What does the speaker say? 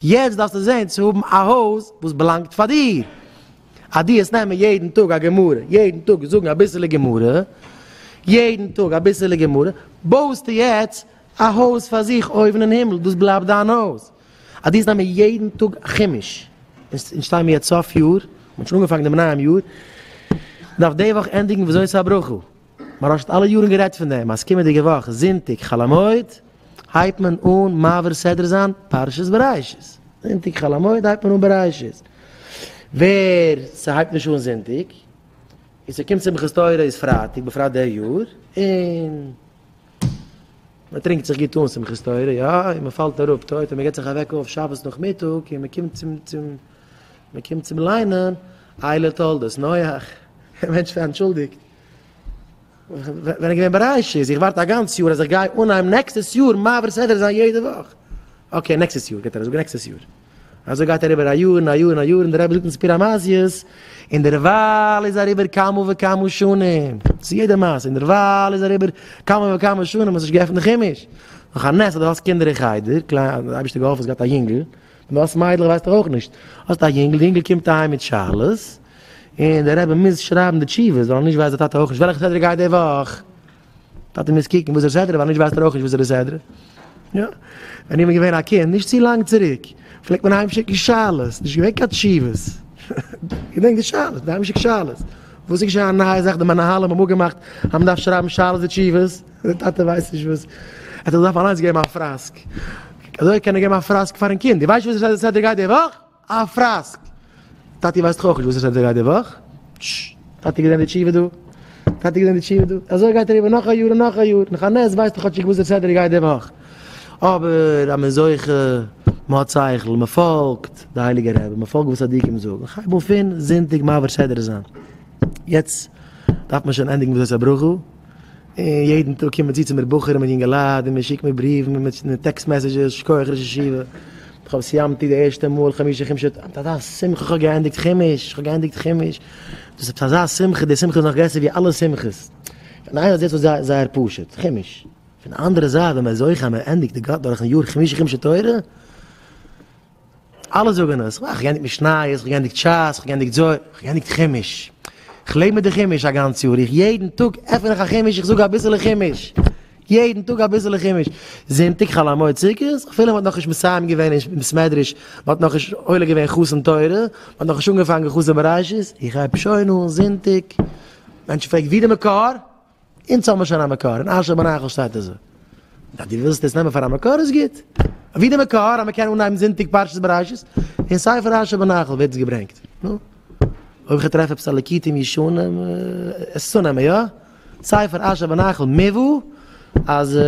יעצט דארפסטו זען צו האבן א הויז וואס באלאנגט פאר דיר. אז דו וועסט נעמען יעדן טאג א גמרא, יעדן טאג זאגן אביסעלע גמרא, יעדן טאג אביסעלע גמרא, בויסטו יעצט א הויז פאר זיך אויבן אין הימל, דאס בלייבט דיין הויז. אז דו וועסט נעמען יעדן טאג א חומש, אונז שטייען מיר יעצט סוף יאר, מען האט שוין אנגעפאנגען דעם נייעם יאר, מען דארף די וואך ענדיגן וזאת הברכה. מוהרא"ש האט אלע יארן גערעדט פון דעם אז קומענדיגע וואך זונטאג חול המועד הייבט מען אן מעביר סדרה זיין פרשת בראשית, זונטאג חול המועד הייבט מען אן בראשית, ווער ס'הייבט נישט אן זונטאג און ס'קומט שמחת תורה איז פרייטאג בפרט די יאר און מ'טרינקט זיך גוט אן שמחת תורה יא און מ'פאלט אראפ טויט און מ'געט זיך א וועק אויף שבת נאכמיטאג און מ'קומט צום צום מ'קומט צום ליינען אלה תולדות נח, מענטש אנטשולדיגט. ווען איך געווען בראשית, איך ווארט א גאנץ יאר אז איך גיי אנהייבן נעקסטעס יאר מעביר סדרה זיין יעדע וואך. okay, נעקסטעס יאר, גייט ער זאגן נעקסטעס יאר. אזוי גייט אריבער א יאר און א יאר און א יאר און דער רבי זאגט אין סיפורי המעשיות, און דערווייל איז אריבער כמה וכמה שנים. צו יעדע מעשה, און דערווייל איז אריבער כמה וכמה שנים, האסט נישט געעפנט די חומש. נאך א נס אז דו האסט קינדער אין חדר, קליין, דער אייבערשטער געהאלפן האסט געהאט א יונגל, ווען דו האסט מיידלעך ווייסט איך אויך נישט. האסט א יונגל, די יונגל קומט אהיים מיט שאלות, און דער רבי מוז שרייבן די תשובות, ווייל נישט ווייסט דער טאטע אויך נישט וועלכע סדרה גייט די וואך. טאטע מוז קוקן וואס דער סדרה, ווייל נישט ווייסט ער אויך נישט וואס איז די סדרה. יא, ווען איך בין געווען א קינד, נישט צו לאנג צוריק, פלעגט מען אהיים שיקן שאלות, נישט געווען קיין תשובות. געדענק די שאלות, אהיים שיקן שאלות. וואס איז געשען א נייע זאך, די מנהלים האבן אפגעמאכט אז מען דארף שרייבן שאלות ותשובות, דער טאטע ווייסט נישט וואס, ער האט זיך געדארפט אליינס געבן א פראסק. אזוי קען ער געבן א פראסק פארן קינד, דו ווייסט וואס די סדרה גייט די וואך? א פראסק! טאטי ווייסט דאך אויך נישט וואס עס גייט די וואך. טאטי געזען די תשובה דא. טאטי געזען די תשובה דא. אזוי גייט אריבער נאך א יאר און נאך א יאר. נאך א נס ווייסט ער כאטשיג וואס די סדרה גייט די וואך. אבער אז מען איז זוכה, מען האט שכל, מען פאלגט די הייליגע רבי, מען פאלגט וואס צדיקים זאגן. איך הייב אן פון זונטאג מעביר סדרה זיין. יעצט דארף מען שוין ענדיגן וזאת הברכה. און יעדן טאג קומען צו צו מיר בחורים און יונגעלייט און מען שיקט מיר בריוון און מיט text messages, שכוח ראש ישיבה, איך האב סיימתי די ערשטע מאל חמשה חומשי, מיט אזא שמחה איך האב געענדיגט חומש, איך האב געענדיגט חומש, דאס איז אזא שמחה, די שמחה איז נאך גרעסער ווי אלע שמחות, פון איין זייט זעט אויס זייער פשוט, חומש, פון די אנדערע זייט ווען מען איז זוכה אז מען ענדיגט די דורכן יאר חמשה חומשי תורה, אלע זאגן עס, איך געענדיגט משניות, איך געענדיגט שס, איך געענדיגט זוהר, איך געענדיגט חומש. איך לעב מיט די חומש א גאנץ יאר, איך יעדן טאג עפען איך א חומש, איך זאג אביסעלע חומש. יעדן טאג אביסעלע חומש. זונטאג חול המועד סוכות, אפילו מען האט נאכנישט מסיים געווען אין בית מדרש, מען האט נאכנישט עולה געווען חתן תורה, מען האט נאכנישט אנגעפאנגען חתן בראשית, איך הייב שוין אן זונטאג. מענטשן פרעגן ווי די מקור? אונז האבן שוין א מקור, אין אשר בנחל שטייט אזוי. אז דו ווילסט עס נעמען פאר א מקור איז גוט. ווי די מקור אז מען קען אנהייבן זונטאג פרשת בראשית? אין ספר אשר בנחל ווערט עס געברענגט. נו. אויב איך טרעף עפעס א ליקוטים ישנים, עס צונעמען, יא? ספר אשר בנחל מבוא אז.